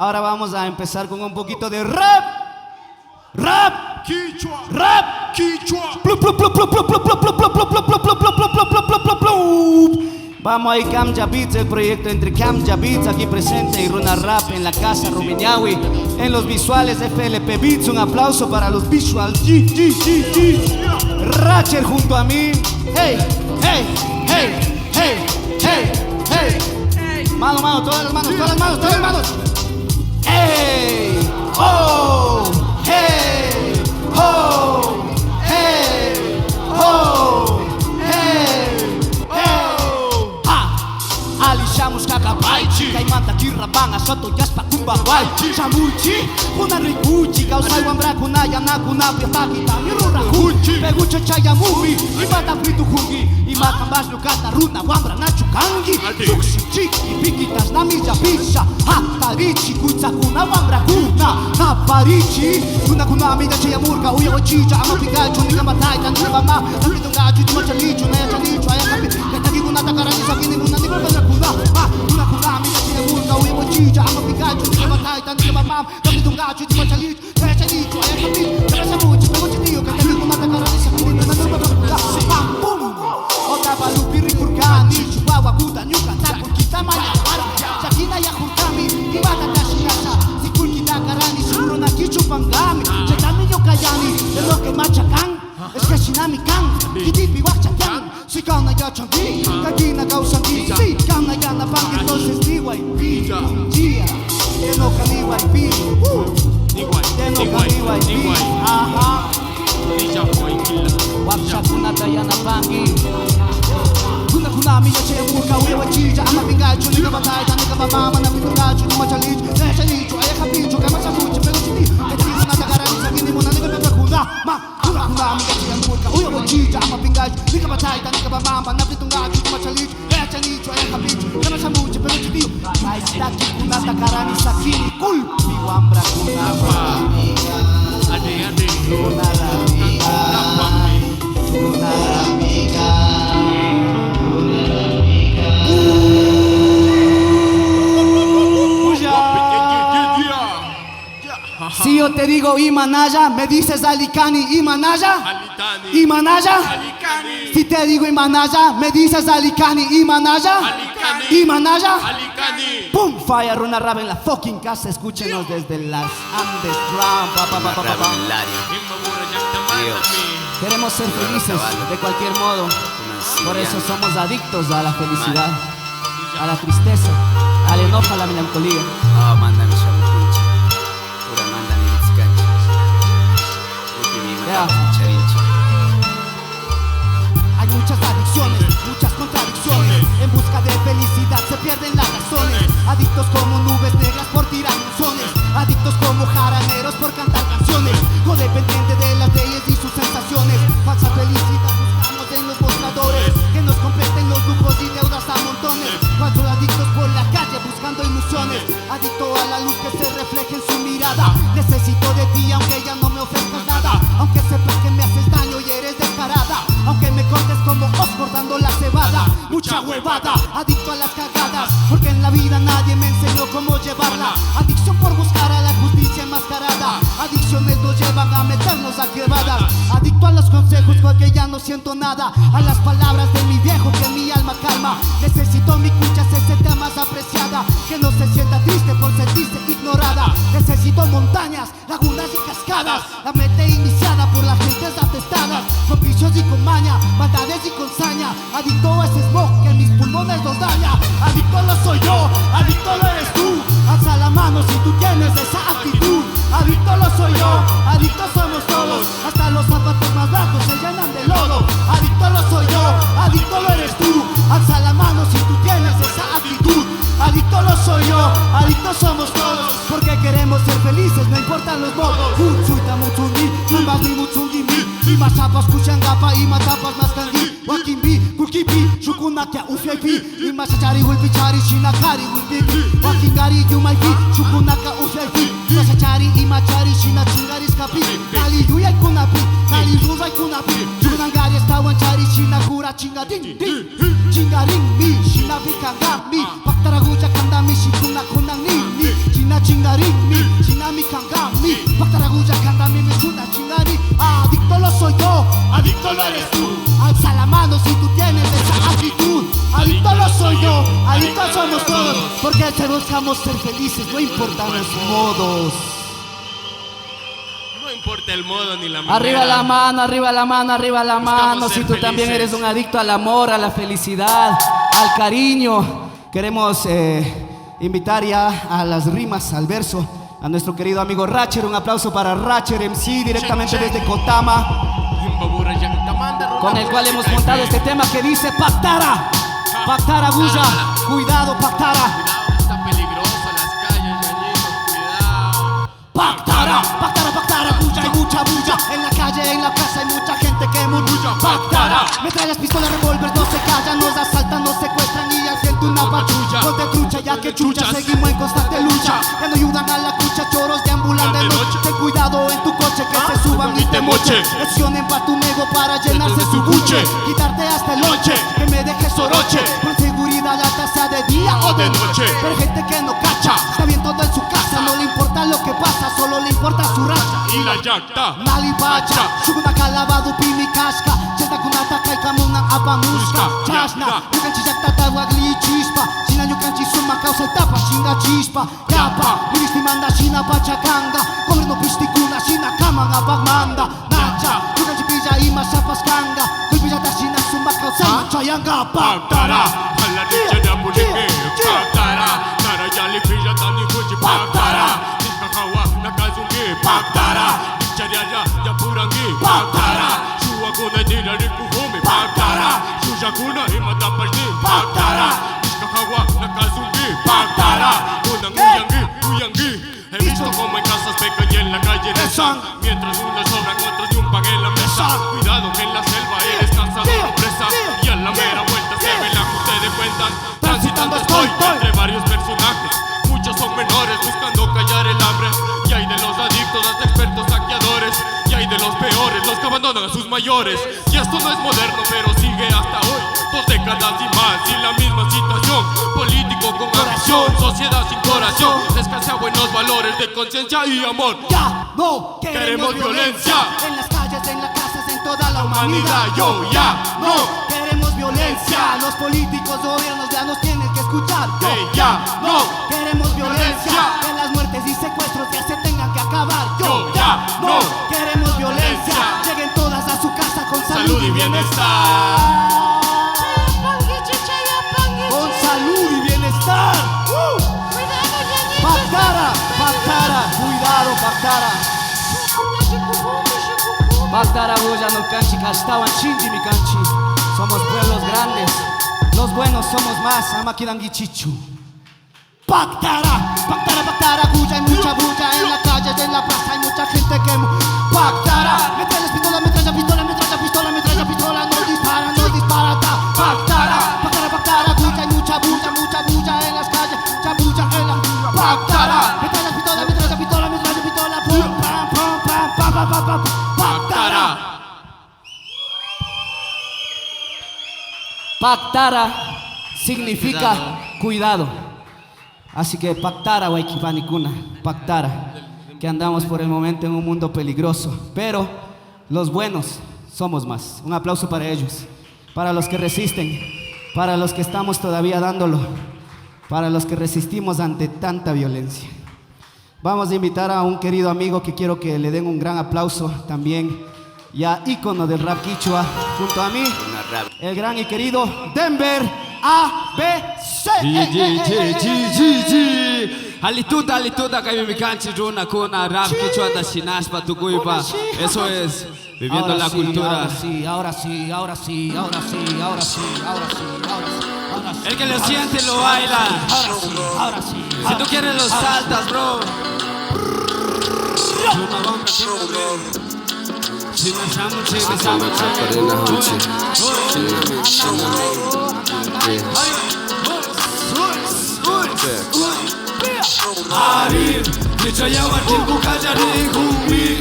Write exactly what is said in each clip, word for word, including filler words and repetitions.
Ahora vamos a empezar con un poquito de rap. Rap. Kichwa. Rap. Kichwa. Vamos ahí, Kamcha Beats, el proyecto entre Kamcha Beats aquí presente y Runa Rap en la casa, Rumiñahui, en los visuales, F L P Beats, un aplauso para los visual G, G, G, G. Ratcher junto a mí. Hey, hey, hey, hey, hey, hey. Mano, mano, todas las manos, todas las manos, todas las manos. Hey, oh, hey, oh, hey, oh, hey, oh. Ha. Alli shamushkaka paychi, kaymanta kirrapan ashata uyashpa kumbaguay. Shamuychi, kuna rikuchi, kawsay wambrakuna yanakunapi pakitami rurakunchi. Pegucha chayamunmi, imata fritukuni, ima kanpash ñukata runa wambra nachu kanki. Llukshichiki, pikitashnami llapisha, hatarichi, kuytsakuna wambrakuna, naparichi. Runakunami yachayamurka, uyawachilla, ama pingaychu, nika matayta, nika mama, Gachu, chuma chalichu, naya chalichu, ayakapi, kay takikunata karani sakini, muna, ni golpe, kuna, ah, kuna, kuna, mi, china, murka, uy, mochilla, ama, pikachu, ni kama, taita, ni kama, mam, kami, tungachu, chuma chalichu, naya chalichu, ayakapi, kama, shamuchi, peguchi, tío, kay takikunata karani sakini, muna, ni golpe, kuna, pam, pum. Otavalo, pirri, kurkani, chihuahua, kuta, ñuka, taku, kita, maya, wara, chakina, ya, kurkami, ibata, tashi, yasha, si, kurkita, karani, shuruna, kichu, pangami, chetami, ñuka, yani, de lo que machacan. Es que shinami kan, kitipi wakcha tiyan. Si kana yachanki, kakina kawsanki. Si kana yanapanki, entonces niwaypi. Punchia. Tenoka niwaypi. Uh. Tenoka niwaypi. Ajá. Wakchakunata yanapanki. Kuna, kunami yachayamurka, uyawachilla, ama pingaychu, nika batayta, nika bamama, na pitungachu, kuma chalichu, na chalichu, ayakapichu, kama chamuchi, peguchiti, kachina, takarani, sakini, muna, nika, kuna, ma. Kuna, kuna, amiga, chigan, kurka, uyo, bochilla, ama, pingay, nika, batayta, nika, bamama, na, pitungachu, kuma, chalichu, aya, chanichu, aya, kapichu, kana, shamuchi, peguchi, tío. Ay, taki, kuna, takarani, sakini, kulpi, wambra, kuna, ade, ade, kuna, amiga, kuna, amiga, kuna, amiga. Si yo te digo imanalla, me dices alli kani, imanalla. Alli kani. Imanalla. Alli kani. Si te digo imanalla, me dices alli kani, imanalla. Alli kani. Imanalla. Alli kani. Pum, falla, runa rap en la fucking casa, escúchenos desde las Andes, Brown, pa, pa, pa, pa, pa, pa. Rap Hilario. Dios. Queremos ser felices de cualquier modo. Por eso somos adictos a la felicidad, a la tristeza, al enojo, a la melancolía. Ah, mandami shamukunchi. Pura mandami ritkanchi. Utimi. Ya. Matapash charinchi. Hay muchas adicciones, muchas contradicciones. En busca de felicidad se pierden las razones. Adictos como nubes negras por tirar monzones. Adictos como jaraneros por cantar canciones. Codependiente de las leyes y sus sensaciones. Falsa felicidad buscamos en los mostradores, que nos completen los lujos y deudas a montones. Cual son adictos por la calle buscando ilusiones. Adicto a la luz que se refleja en su mirada. Necesito de ti aunque ya no me ofrezcas nada. Aunque sepas que me haces daño y eres descarada. Aunque me cortes como Os cortando la cebada. Mucha huevada, adicto a las cagadas. Porque en la vida nadie me enseñó cómo llevarla. Adicción por buscar a la justicia enmascarada. Adicciones nos llevan a meternos a quebradas. Adicto a los consejos porque ya no siento nada. A las palabras de mi viejo que mi alma calma. Necesito mi cucha se sienta más apreciada. Que no se sienta triste por sentirse ignorada. Necesito montañas, lagunas y cascadas. La mente iniciada por las gentes atestadas. Con vicios y con maña, maldades y con saña. Adicto a ese smog que mis pulmones los daña. Adicto lo soy yo, adicto lo eres tú. Alza la mano si tú tienes esa actitud. Adicto lo soy yo, adictos somos todos. Hasta los zapatos más bajos se llenan de lodo. Adicto lo soy yo, adicto lo eres tú. Alza la mano si tú tienes esa actitud. Adicto lo soy yo, adictos somos todos. Porque queremos ser felices, no importan los modos. Utsuyta mutsunki, imasmi mutsunkimi. Imashapash kushankapa, imatapash maskanki. Wakinpi, kullkipi, shukkunaka upiaypi. Imashachari ullpichari, shina kari ullpipi. Wakinkari yumaypi, shukkunaka upiaypi. Imashachari, imachari, shina chinkarishkapi. Nali yuyaykunapi, nali ruraykunapi. Shukkunankari ashtawanchari, shina kura chinkarin. Chinkarinmi, shinapi kankami. Paktaragulla kantami, shina kunan nini. Shina chinkarin. Shinami kangami, paktaragulla kangami, me escucha chingani. Adicto lo soy yo, adicto lo eres tú. Alza la mano si tú tienes esa actitud. Adicto lo soy yo, adicto somos todos. Porque buscamos ser felices, no importan los modos. No importa el modo ni la manera. Arriba la mano, arriba la mano, arriba la mano. Si tú también eres un adicto al amor, a la felicidad, al cariño, queremos eh, invitar ya a las rimas, al verso, a nuestro querido amigo Ratcher. Un aplauso para Ratcher M C directamente desde Cotama, con el cual hemos montado este tema que dice: Paktara, paktara gulla, cuidado, paktara. Está peligroso las calles, ñañitos, cuidado. Paktara, paktara, paktara, bulla, hay mucha bulla. En la calle, en la plaza hay mucha gente que murmulla. Paktara, metrallas, pistolas, revólver, no se callan, nos asaltan, nos secuestran y al frente una patrulla. No te trucha, ya que chucha, seguimos en constante lucha. Ya no ayudan a la cucha, choros deambulan de noche. Ten cuidado en tu coche, que se suban y te mochen. Presionen pa' tu nego para llenarse su buche. Quitarte hasta el lonche, que me dejes soroche. Por seguridad, la tasa de día o de noche. Pero gente que no cacha, está bien todo en su casa, no le importa lo que pasa, solo le importa su racha. Y la llanta. Nali bacha, shukuna kalabado pimi kashka, chanta kunata kay kamuna apamushka. Chashna, ñukanchi llakta tawak lichishpa, shina ñukanchi suma kawsay tapa shingachispa. Yapa, ministimanda shina pacha kanga, gobierno pishtikuna shina kaman apakmanda. Nacha, ñukanchipilla imashapash kanga, kullpillata shina sumak kawsayman chayanga. Paktara, alanicha ñapurinki. Paktara, nara yallipillata nikunchi. Paktara, nishka hawa nakazunki. Paktara, nicharialla ñapuranki. Paktara, shuwakuna nira rikujumi. Paktara, shullakuna imatapash nin. Paktara, nishka hawa nakazunki. Paktara, kunan uyanki, uyanki. He visto cómo en casas pecan y en la calle rezan, mientras unos sobran, otros ni un pan en la mesa. Cuidado que en la selva eres cazador o presa, y a la mera vuelta se ve la que ustedes cuentan. Transitando estoy entre varios personajes, muchos son menores buscando callar el hambre. Y hay de los adictos hasta expertos saqueadores, y hay de los peores, los que abandonan a sus mayores. Y esto no es moderno, pero sigue hasta hoy. Dos décadas y más y la misma situación. Político con ambición, sociedad sin corazón. Escasea buenos valores de conciencia y amor. Ya no queremos violencia en las calles, en las casas, en toda la humanidad. Yo ya no queremos violencia. Los políticos, gobiernos ya nos tienen que escuchar. Yo ya no queremos violencia. Que las muertes y secuestros ya se tengan que acabar. Yo ya no queremos violencia. Lleguen todas a su casa con salud y bienestar. Con salud y bienestar. Paktara, paktara, cuidado, paktara. Paktara bulla no kanchi, ashtawan shinchimi kanchi. Somos pueblos grandes. Los buenos somos más. Ama kidankichichu. Paktara, paktara, paktara, bulla, hay mucha bulla en la calle, en la plaza hay mucha gente que mu-, paktara, metralla, pistola, metralla, pistola, metralla, pistola, metralla, pistola, no dispara, no dispara, ta, paktara, paktara, paktara, bulla, hay mucha bulla, mucha bulla en las calles, mucha bulla en la, paktara, metralla, pistola, metralla, pistola, metralla, pistola, pum, pam, pam, pam, pam, pam, pam, pam, paktara. Paktara significa cuidado. Así que paktara, waykipanikuna, paktara, que andamos por el momento en un mundo peligroso, pero los buenos somos más. Un aplauso para ellos, para los que resisten, para los que estamos todavía dándolo, para los que resistimos ante tanta violencia. Vamos a invitar a un querido amigo que quiero que le den un gran aplauso también, ya ícono del rap quichua, junto a mí, el gran y querido Denver A B C. G G G G G G. Alituta, alituta, kaymi kanchi runakuna, rap quichuata shinashpa tukuypa. Eso es. Viviendo la cultura. Ahora sí, ahora sí, ahora sí, ahora sí, ahora sí, ahora sí, ahora sí, ahora sí. El que lo siente lo baila. Ahora sí, ahora sí, ahora sí. Si tú quieres lo saltas, bro. Ari, dicha yawa tiempo callaré, homie.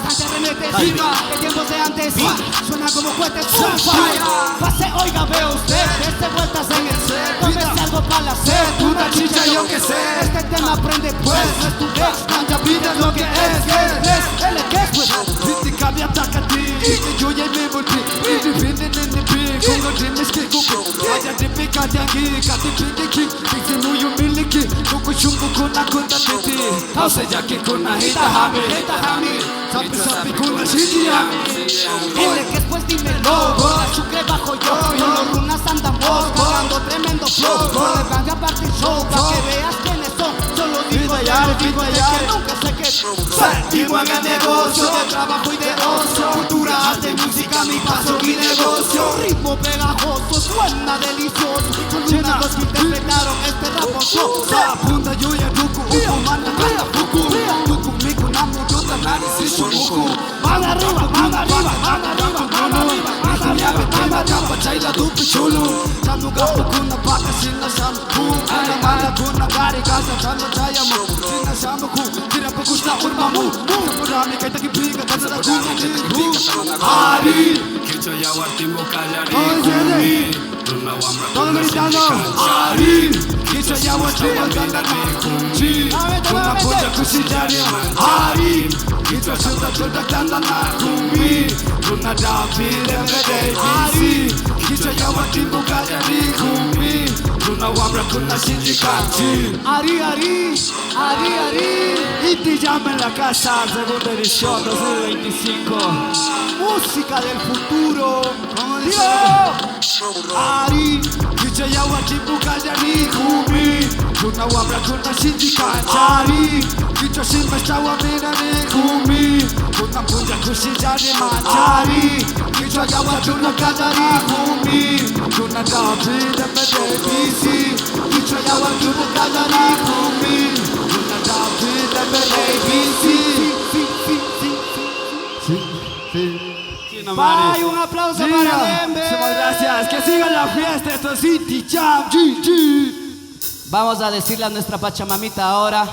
bastante arremete. Viva. El tiempo de antes. Suena como cohetes. Fire. Pase, oiga, veo usted. Desde vueltas en el set. Tómese algo para la sed. Una chicha, yo qué sé. Este tema aprende, pues. No es tu ex, cambia vida, es lo que es, es, es. Él es que es, pues. Viste, cambia, ataca a ti. Y yo ya me volví. Y viviendo en el pi. Con los rimes que cumplo. Vaya, te pica de aquí. Cate, pique, aquí. Dice, muy humilde, que. Poco chungo con la cuenta de ti. Causa, ya que con la jeta, jame. Jeta, jame. Sapi, sapi, con la chicha. Él es que, pues, dímelo. Con la sucre bajo yo. Con los runas andamos. Cagando tremendo flow. Con el ganja parte show. Pa' que veas quiénes son. Solo digo ya, digo ya. Que nunca sé qué. Seguimos en el negocio de trabajo y de ocio. Cultura, arte, música, mi paso, mi negocio. Ritmo pegajoso, suena delicioso. Solo unas dos que interpretaron este raposo. Apunta, yo ya tuku, uku, mana, mana, fuku. Tuku, miku, namu, tuta, nari, si, shumuku. Mano arriba, mano arriba, mano arriba, mano arriba, mano arriba, mano arriba. Chaila, tupi, chulu. Chanu, gapu, kuna, paka, sina, shamu, kuna, mala, kuna, gari, gasa, chanu, chayamu. Sina, shamu, ku. Tira pa kushna urmamu. Sapurami kaitaki pika, tasara kunani. Ari. Kichwa yawartimu kallari. Oye, kumi. Runa wamra. Todo gritando. Ari. Kichwa yawartimu kallari kumi. Runa puncha kushillari. Ari. Kichwa shunta tuta tandana kumi. Runa dapi de bebé. Ari. Kichwa yawartimu kallari kumi. Runa wamra kuna shinji kanchi. Ari, ari. Ari, ari. Inti Jam en la casa, segunda edición dos mil veinticinco. Música del futuro. ¿Cómo dice? Ari, kichwa yawartimu kallari kumi. Runa wamra kuna shinji kanchi. Ari, kichwa shimi ashtawan mirani kumi. Runa puncha kushillari manchari. Kichwa yawartimu kallari kumi. Runa dapi de bebé. Kichwa yawartimu kallari kumi. Runa dapi de bebé. Sí, sí, sí, sí, sí. Sí, sí. Sí, no, Mari. Vaya, un aplauso para Lembe. Muchísimas gracias. Que siga la fiesta. Esto es Inti Jam, G G. Vamos a decirle a nuestra Pachamamita ahora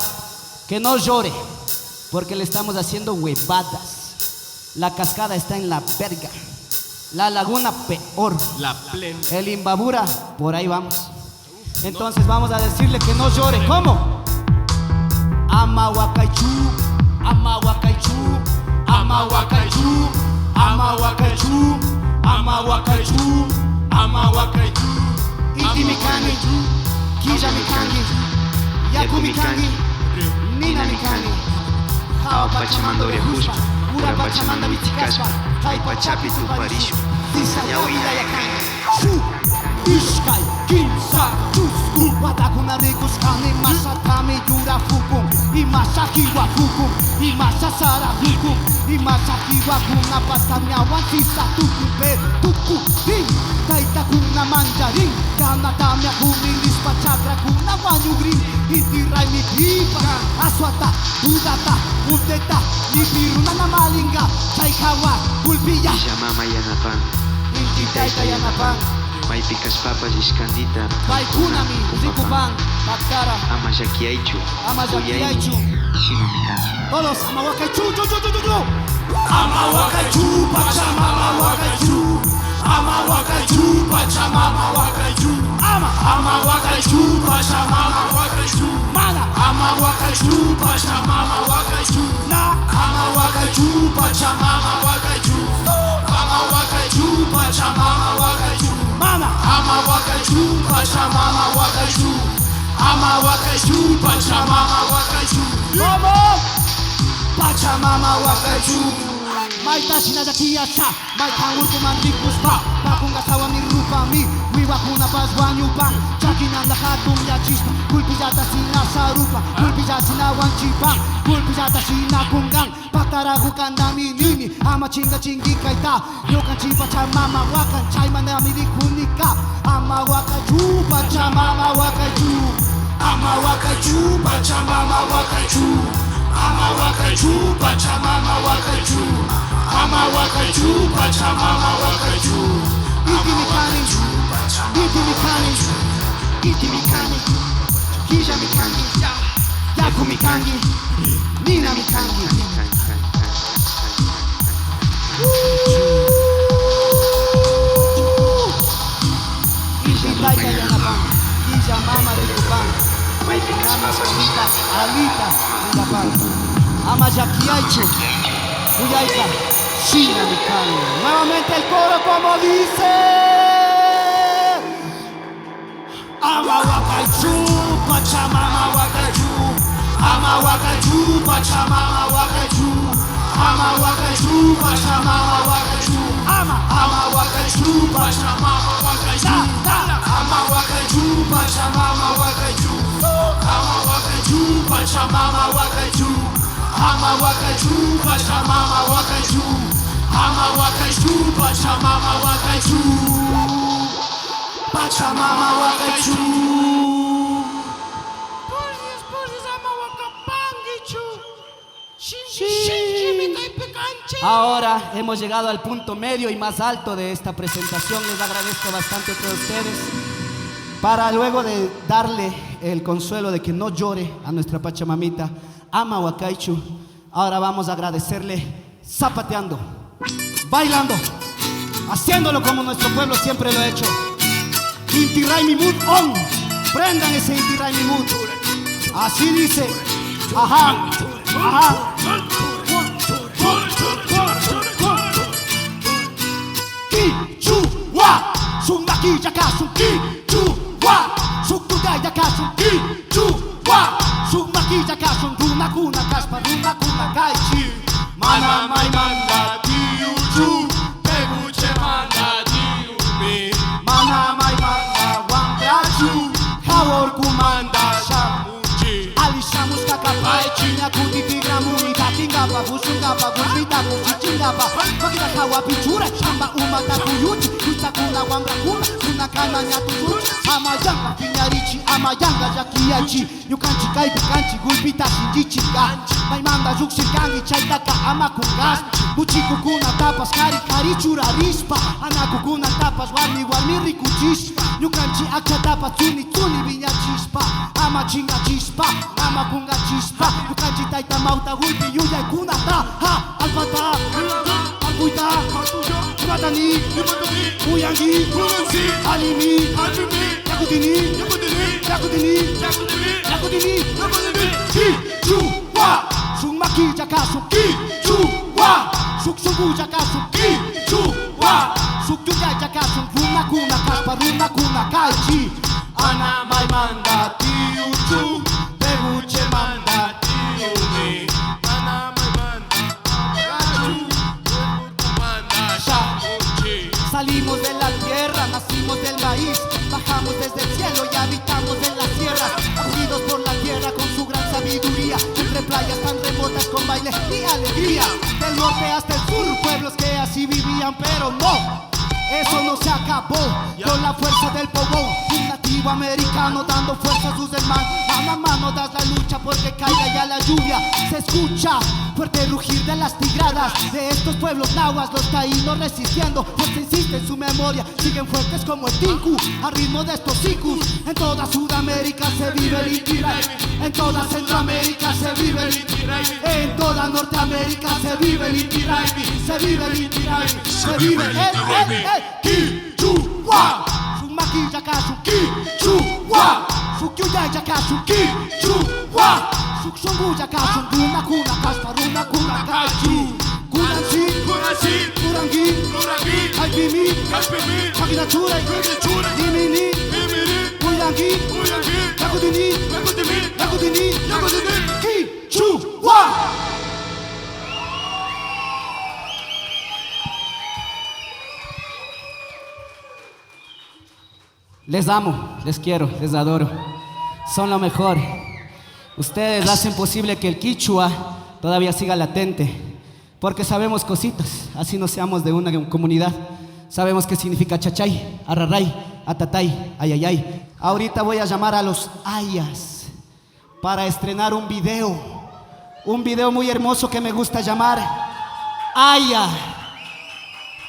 que no llore, porque le estamos haciendo huevadas. La cascada está en la verga. La laguna peor. La plena. El Imbabura, por ahí vamos. Entonces vamos a decirle que no llore. ¿Cómo? Ama wakaychu, ama wakaychu, ama wakaychu, ama wakaychu, ama wakaychu, ama wakaychu. Inti mi kani, killa mi kani, yaku mi kani, nina mi kani. Hawa pachamanta uriajushpa, ura pachamanta michikashpa, kay pachapi tuparishun. Sisa ñawi laya kani. Shuk, ishkay, kimsa, chusku watakuna rikushkani, mashatami yurajukun, y masha jiwajukun, y masha sarajukun, y masha jiwakunapa tamyawan sisa tukun, pero tukurin. Taytakuna mancharin, kana tamyakumi nishpa chakrakuna wañukrin. Inti raymipipa aswata, dudata, punteta, nipi runana malinga, chay hawa gulpiya. Killa mama yanapan, inti tayta yanapan, maypi kashpapash ishkandita paykunami rikupan, paktara. Ama llakiyaychu, ama llakiyaychu. Shinami kanchu. Todos, ama wakaychu, chu, chu, chu, chu, chu. Ama wakaychu, pachamama wakaychu. Ama wakaychu, Pachamama wakaychu. Mana. Ama wakaychu, Pachamama wakaychu. Na. Ama wakaychu, Pachamama wakaychu. Ama wakaychu, Pachamama wakaychu. Mana. Ama wakaychu, Pachamama wakaychu. Ama wakaychu, Pachamama wakaychu. Vamos. Pachamama wakaychu. Mayta shinalla tiyasha. Maykan urkuman rikuspa, pakunka sawami rupami, wiwakunapash wañupan, chakinanta hatunyachishpa, gulpillata shina sarupan, gulpillata shina wanchipan, gulpillata shina kunkan, pataraku kantami nini, ama chinkachinki kayta, ñukanchik Pachamama wakan, chaymantami rikunika, ama wakaychu, Pachamama wakaychu. Ama wakaychu, Pachamama wakaychu. Ama wakaychu, Pachamama wakaychu. Ama wakaychu, Pachamama wakaychu. Inti mi kani, inti mi kani, inti mi kani. Killa mi kanki, yaku mi kanki, nina mi kanki. Inti tayta yanapan, killa mama rikupan, mama mamita alita rikupan. Ama llakiyaychu, kuyayka shinami kan. Nuevamente el coro como dice. Ama wakaychu, Pachamama wakaychu. Ama wakaychu, Pachamama wakaychu. Ama wakaychu, Pachamama wakaychu. Ama, ama wakaychu, Pachamama wakaychu. Da, da. Ama wakaychu, Pachamama wakaychu. Ama wakaychu, Pachamama wakaychu. Ama wakaychu, Pachamama wakaychu. Ama wakaychu, Pachamama wakaychu. Pachamama wakaychu. Pullis, pullis, ama wakapankichu. Shinchi, shinchimi kaypi kanchik. Ahora hemos llegado al punto medio y más alto de esta presentación. Les agradezco bastante a todos ustedes. Para luego de darle el consuelo de que no llore a nuestra Pachamamita, ama wakaychu. Ahora vamos a agradecerle zapateando, bailando, haciéndolo como nuestro pueblo siempre lo ha hecho. Inti Raymi mood on. Prendan ese Inti Raymi mood. Así dice. Ajá, ajá. Kichwa, shuk makilla kashun, kichwa, shuk tutalla kashun, kichwa, shuk makilla kashun, runakuna kashpa, runakuna kaychik. Mana maymanta tiyuchu, peguchemanta tiyumi. Mana maymanta wantrachu, hawa urkumanta shamu. Alli shamushkaka pay, china kuti tikramun, takinkapa, pushunkapak, gulpita kuchichinkapa, makita hawapi churay, shamba umata kuyuchi, kuytsakuna, wambrakuna, kunakana ña tukuchi, ama yanka piñarichi, ama yanka llakiyaychi, ñukanchi kaypi kanchi, gulpita shinchichi kanchi, maymanta llukshirkanki chaytaka ama kunkash, muchikukunatapash kari kari churarishpa, anakukunatapash warmi warmi rikuchishpa, ñukanchi akchatapash tsuni tsuni wiñachishpa, ama chinkachishpa, ama kunkachishpa, ñukanchi tayta mawta gulpi yuyaykunata, ha, allpata, allkuyta, imatani, uyanki, allimi, yakutini, yakutini, yakutini, kichwa, shuk makilla kashun, kichwa, shuk shunkulla kashun, kichwa, shuk yuyaylla kashun, runakuna kashpa, runakuna kaychi. Mana maymanta tiyuchu, peguchemanta tiyumi. Mana maymanta kachu, manta shamuchi. Salimos de la tierra, nacimos del maíz, bajamos desde el cielo y habitamos en las tierras, acogidos por la tierra con su gran sabiduría, entre playas tan remotas con baile y alegría, del norte hasta el sur, pueblos que así vivían, pero no. Eso no se acabó con la fuerza del Powwow. Un nativo americano dando fuerza a sus hermanos. Mano a mano das la lucha porque caiga ya la lluvia. Se escucha fuerte rugir de las tigradas de estos pueblos nahuas, los taínos resistiendo. Fuerza insiste en su memoria, siguen fuertes como el tinku, al ritmo de estos sikus. En toda Sudamérica se vive el Inti Raymi. En toda Centroamérica se vive el Inti Raymi. En toda Norteamérica se vive el Inti Raymi. Se vive el Inti Raymi. Se vive el, el, el kichwa. Shuk makilla kashun, kichwa. Shuk yuyaylla kashun kichwa. Shuk shunkulla kashun runakuna kashpa runakuna kaychu. Kunanshi, kunanshi, ruranki, ruranki. Kaypimi, kaypimi. Chakita churay, chakita churay. Rimini, rimini. Uyanki, uyanki. Yakutini, yakutini, yakutini, yakutini. Kichwa. Les amo, les quiero, les adoro. Son lo mejor. Ustedes hacen posible que el kichwa todavía siga latente, porque sabemos cositas, así no seamos de una comunidad. Sabemos qué significa chachay, arraray, atatay, ayayay. Ahorita voy a llamar a los ayas para estrenar un video, un video muy hermoso que me gusta llamar Aya.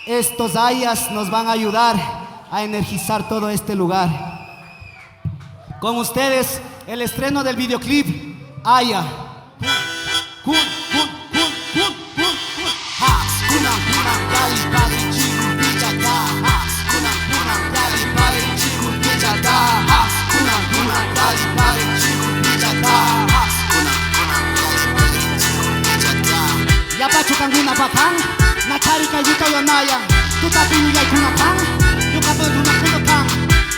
Estos ayas nos van a ayudar a energizar todo este lugar. Con ustedes, el estreno del videoclip Aya. Kun, kun, kun. Has, kunan, kunan, yalli pagrinchik urpillata. Has, kunan, kunan, yalli pagrinchik urpillata. Has, kunan, kunan, yalli pagrinchik urpillata. Has, kunan, kunan, yalli pagrinchik urpillata. Yapachu kankuna pakan, nachari kayllita uyanayan. Tutapi yuyaykuna kan, ñukapi runakuna kan.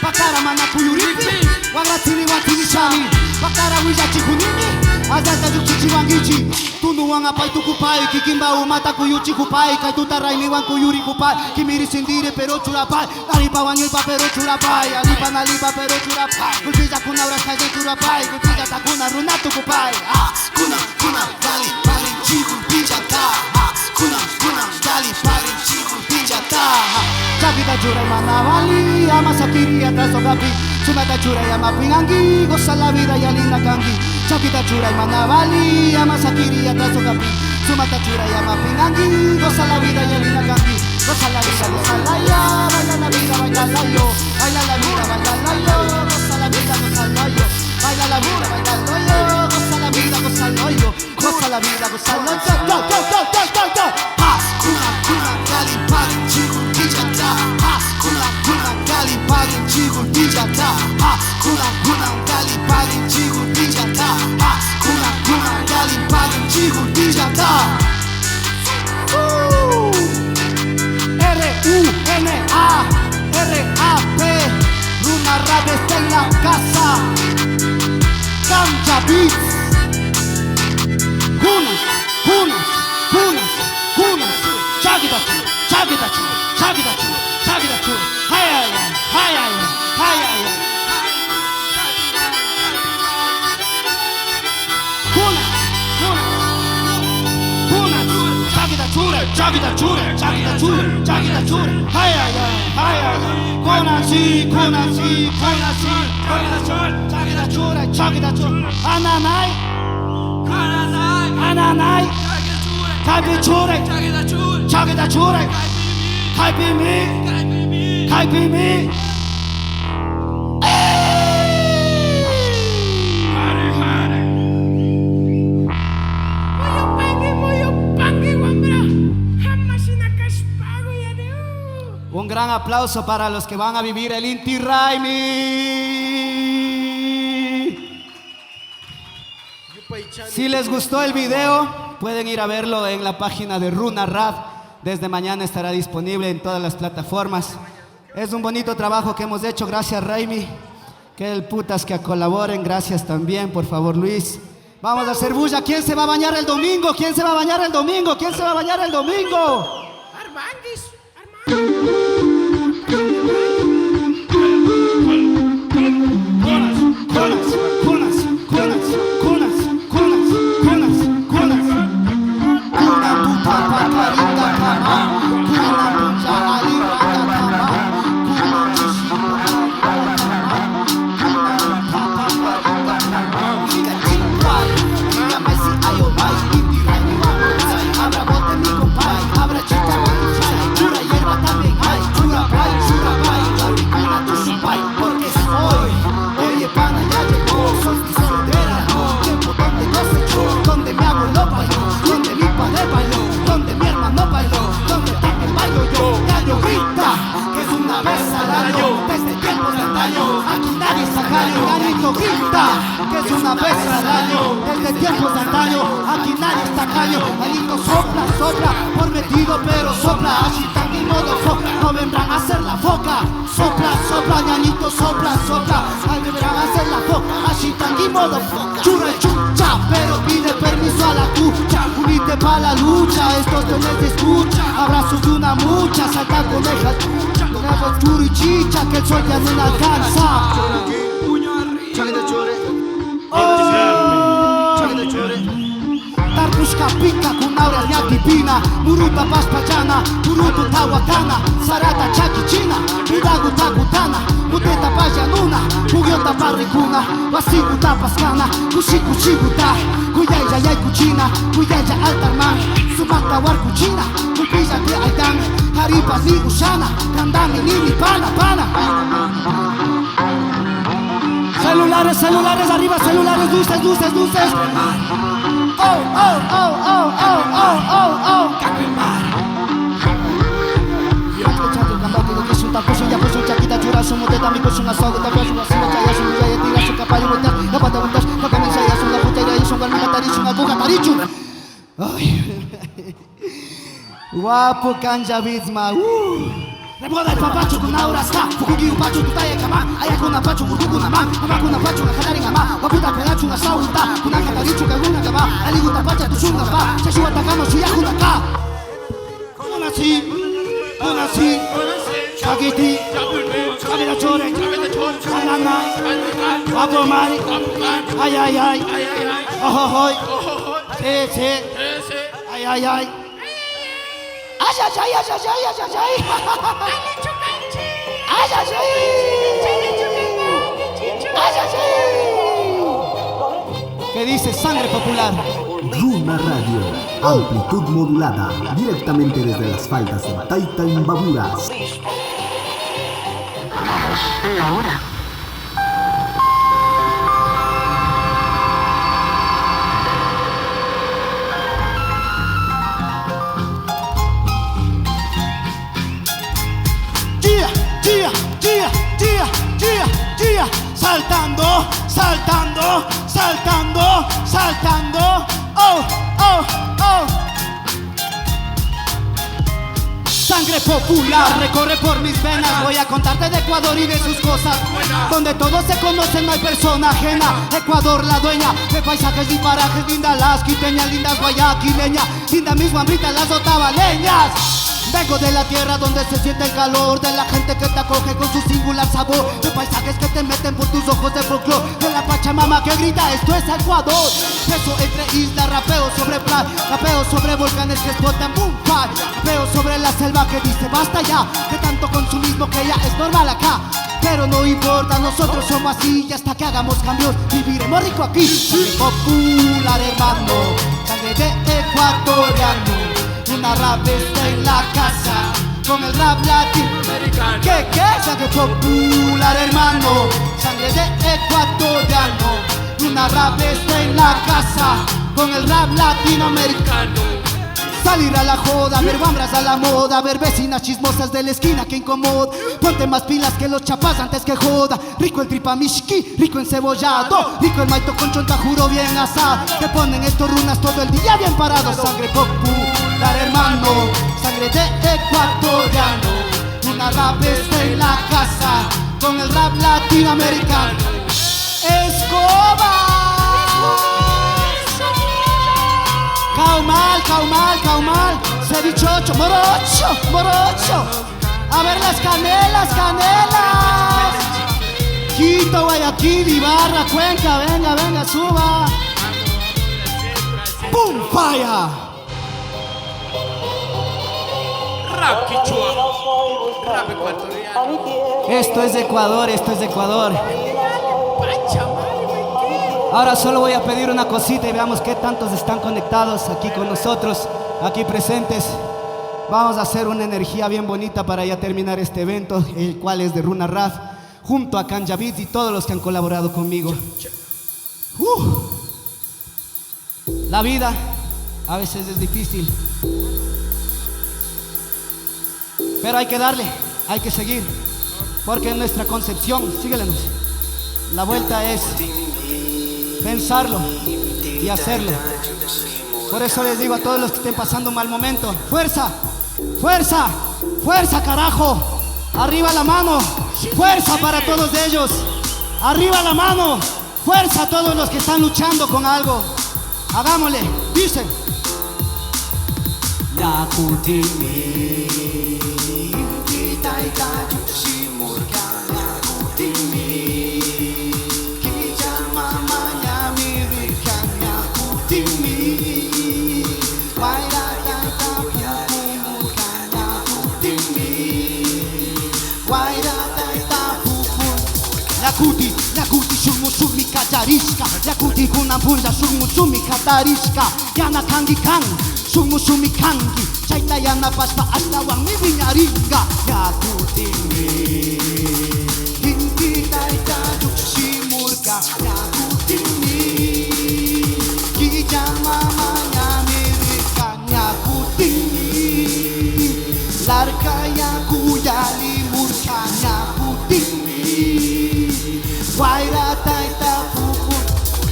Pakara mana kuyuripi, wakra tiriwan tirishami. Pakara willachikunimi, asata llukchichiwankichik. Tunuwan apay tukupay, kikinpa umata kuyuchikupay, kay tuta raymiwan kuyurikupay, kimiri sindiri pero churapay, naripa wañuypa pero churapay, alipa nalipa pero churapay, gulpillakuna urashkalla churapay, gulpillatakuna runa tukupay. Ah, kuna, kuna, yalli pagrinchik gulpillata. Ah, kuna, kuna, yalli pagrinchik gulpillata. Chakita churay mana vali, ama sakiri atraso kapi. Sumata churay ama pinganki, goza la vida yallina kanki. Chakita churay mana vali, ama sakiri atraso kapi. Sumata churay ama pinganki, goza la vida yallina kanki. Goza la vida, goza la yo, baila la vida, baila la yo. Baila la vida, baila la yo, goza la vida, goza la yo. Baila la vida, baila la yo, goza la vida, goza la yo. Goza la vida, goza la yo, yo, yo. Has, kunan, kunan, yalli pagrinchik gulpillata. Has, kunan, kunan, yalli pagrinchik gulpillata. Has, kunan, kunan, yalli pagrinchik gulpillata. Has, kunan, kunan, yalli pagrinchik gulpillata. Uh. R U N A R A P, Runa Rap está en la casa. Kamcha Beats. Kuna, kuna, kuna, kuna. Chakita chu, chakita chu, chakita chu, chakita chu. Ay, ay, ay, ay, ay, ay, ay, ay. Kuna, kuna, kuna, chakita churay, chakita churay, chakita churay, chakita churay. Ay, ay, ay, ay, ay, ay. Kuna si, kuna si, kuna si, kuna si, chakita churay, chakita churay. Ananay, ananay, ananay. Kaypi churay, chakita churay, kaypimi, kaypimi. Muyupanki, muyupanki, wambra. Ama shina kashpaku, yari. Un gran aplauso para los que van a vivir el Inti Raymi. Si les gustó el video, pueden ir a verlo en la página de Runa Rap. Desde mañana estará disponible en todas las plataformas. Es un bonito trabajo que hemos hecho. Gracias, Raimi. Que el putas que colaboren. Gracias también, por favor, Luis. Vamos a hacer bulla. ¿Quién se va a bañar el domingo? ¿Quién se va a bañar el domingo? ¿Quién se va a bañar el domingo? Armandis. Abra bote mi compay, abra chicha, pura hierba también. Quinta, que es una vez al año, desde tiempos de antaño, aquí nadie es tacaño. Ñañito sopla, sopla, por metido pero sopla, así tan mi modo foca, no vendrán a hacer la foca. Sopla, sopla, ñañito, sopla, sopla, ay, vendrán a hacer la foca, así tan mi modo foca. Chura y chucha, pero pide permiso a la cucha, unite pa' la lucha, esto tenés de escucha, abrazos de una mucha, salta coneja, conejo churu y chicha, que el sol ya no la alcanza. Tarpushka pinka kuna hora ñakipina, muruta pashpachana, muruta tawakana, sarata chakichina, mudaguta kutana, muteta payanuna, pugyota parrikuna, wasiguta paskana, kushi kushiguta, kuyaylla yaykuchina, kuyaylla altarman, sumakta warkuchina, kukuyllati aydan, jaripas ni ushana, kandami nini pana pana. Celulares, celulares, arriba, celulares, luces, luces, luces. Oh, oh, oh, oh, oh, oh, oh, oh. Chato, campante, lo que es un tapushun, ya pushun, chaquita, chura, sumo, teta, mi pushun, asogo, tapia, sumo, sino, chaya, sumo, ya, tira, su caballo, vuelta, la pata, vueltas, no comienza, ya, son la puta, ya, son la misma, tarichun, aguja, tarichun. Ay. Guapo kanllavisma, uh. Reboda el papacho con auras, ja. Fukuki un pacho, tu talla, cama. Ayakuna pacho, urkukunaman. Mamakuna pacho, jalarin ama. Guaputa pedacho, una saunta. Kuna jataricho, kaguna kama. Aliguta pacha, tu shunga pa. Chashuata kama, shuyakunaka. Kunasi, kunasi. Chakiti, chavira chore. Anana, guapo mari. Ay, ay, ay. Ojo, hoy. Sí, sí. Ay, ay, ay. Ay, ay, ay, ay, ay, ay, ay, ay. Ay, ay, ay. Ay, ay, ay. ¿Qué dice Sangre Popular? Runa Radio, amplitud modulada, directamente desde las faldas de Tayta Imbabura. Vamos, la hora. Gia, gia, gia, gia, gia, gia. Saltando, saltando, saltando, saltando. Oh, oh, oh. Sangre popular recorre por mis venas. Voy a contarte de Ecuador y de sus cosas buenas, donde todos se conocen, no hay persona ajena. Ecuador, la dueña de paisajes y parajes, linda las quiteñas, lindas guayaquileñas, linda mis guambritas, las otavaleñas. Vengo de la tierra donde se siente el calor de la gente que te acoge con su singular sabor, de paisajes que te meten por tus ojos de folclor, de la Pachamama que grita: "Esto es Ecuador". Beso entre islas, rapeo sobre playa, rapeo sobre volcanes que explotan, boom, fire. Rapeo sobre la selva que dice: "Basta ya de tanto consumismo, que ya es normal acá". Pero no importa, nosotros somos así y hasta que hagamos cambios viviremos rico aquí. Sangre popular, hermano, sangre de ecuatoriano. Runa Rap está en la casa con el rap latinoamericano. ¿Qué, qué? Sangre popular, hermano, sangre de ecuatoriano. Runa Rap está en la casa con el rap latinoamericano. Salir a la joda, ver guambras a la moda, ver vecinas chismosas de la esquina que incomoda. Ponte más pilas que los chapas antes que joda. Rico en tripa mishki, rico encebollado, rico en maito con chonta, juro, bien asado. Te ponen estos runas todo el día bien parados. Sangre popular, hermano, sangre de ecuatoriano. Runa Rap está en la casa con el rap latinoamericano. Escoba. Caumal, caumal, caumal. Cevichocho, morocho, morocho. A ver las canelas, canelas. Quito, Guayaquil, Ibarra, Cuenca, venga, venga, suba. ¡Pum, falla! Rap quichua, rap ecuatoriano. Esto es Ecuador, esto es Ecuador. Ahora solo voy a pedir una cosita y veamos qué tantos están conectados aquí con nosotros, aquí presentes. Vamos a hacer una energía bien bonita para ya terminar este evento, el cual es de Runa Rap, junto a Kanja Beats y todos los que han colaborado conmigo. Uh. La vida a veces es difícil, pero hay que darle, hay que seguir, porque en nuestra concepción, síguele, Luis. La vuelta es pensarlo y hacerlo. Por eso les digo a todos los que estén pasando un mal momento, fuerza, fuerza, fuerza, carajo. Arriba la mano, fuerza para todos ellos. Arriba la mano, fuerza a todos los que están luchando con algo. Hagámosle, dicen. Ña kutinmi, inti tayta llukshimurka. Ña kutinmi, killa mama ñami rirka. Ña kutinmi, wayra tayta pukumurka. Ña kutinmi, wayra tayta pukun. Ña kuti, ña kuti, shuk mushukmi kallarishka. Ña kuti, kunan punlla shuk mushukmi katarishka. Yana kanki kan, shuk mushukmi kanki. Chayta yanapashpa ashtawanmi wiñarinka. Ña kutinmi, inti tayta llukshimurka. Ña kutinmi, killa mama ñami rirka. Ña kutinmi, larka yaku yalimurka. Ña kutinmi, wayra tayta pukun.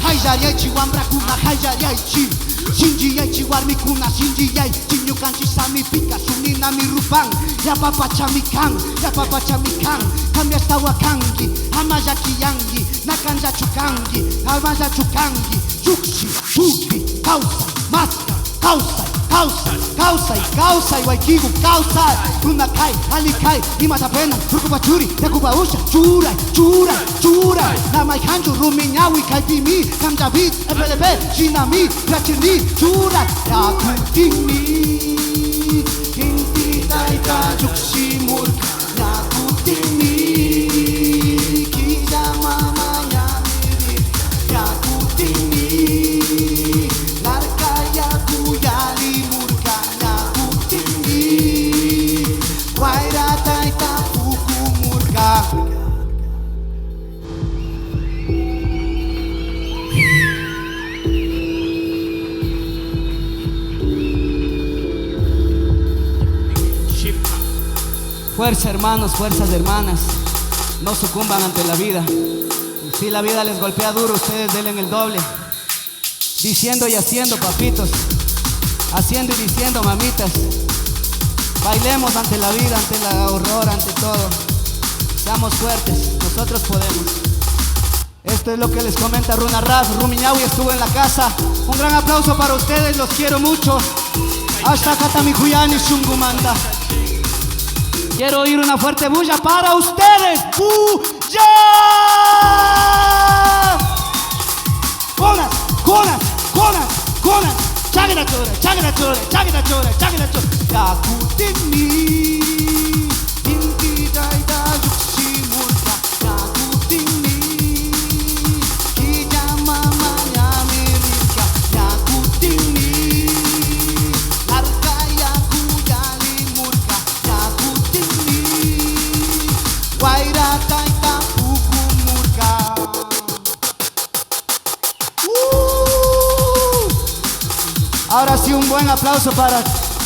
Hayllariaychi wambrakuna, hayllariaychi. Shinchiyaychi warmikuna, shinchiyaychi. Ñukanchi samipika shuk ninami rupan. Yapa pachami kan, yapa pachami kan. Cambiashtawa kanki, ama llakiyanki. Na kanllachu kanki, amallachu kanki. Llukshi, puki, kawsay, maska, kawsay, kawsay, kawsay, kawsay, waykiku, kawsay. Kuna kay, alli kay, imata pena, urkupa churi, yakupa usha, churay, churay, churay. Na mayhanchu rumi ñawi kaypimi, kamllapi, F D P, shinami, yachirni, churay. Ña kutinmi, inti tayta llukshimurka. Ña kutinmi, killa mama ñami rirka. Ña kutinmi, larka yaku yalimurka. Ña kutinmi, wayra tayta pukumurka. Fuerza, hermanos, fuerzas, hermanas. No sucumban ante la vida. Si la vida les golpea duro, ustedes denle el doble. Diciendo y haciendo, papitos. Haciendo y diciendo, mamitas. Bailemos ante la vida, ante el horror, ante todo. Seamos fuertes, nosotros podemos. Esto es lo que les comenta Runa Rap. Rumi Ñawi estuvo en la casa. Un gran aplauso para ustedes, los quiero mucho. Ashtakatami kuyani shunkumanta. Quiero oír una fuerte bulla para ustedes. ¡Bulla! Kunas, kunas, kunas, kunas. Chagra chora, chagra chora, chagra chora, chagra chora. Ña kutinmi, inti tayta llukshimurka. Ña kutinmi, killa mama ñami rirka. Ña kutinmi, larka yaku yalimurka. Ña kutinmi, wayra tayta pukumurka. Uh. Ahora sí, un buen aplauso para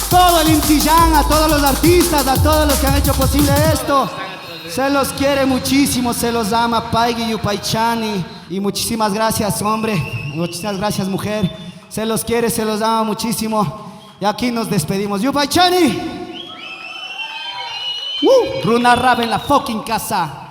todo el Inti Llán, a todos los artistas, a todos los que han hecho posible esto. Se los quiere muchísimo, se los ama, payki yupaychani. Y muchísimas gracias, hombre. Muchísimas gracias, mujer. Se los quiere, se los ama muchísimo. Y aquí nos despedimos. Yupaychani. Uh, Runa Rap en la fucking casa.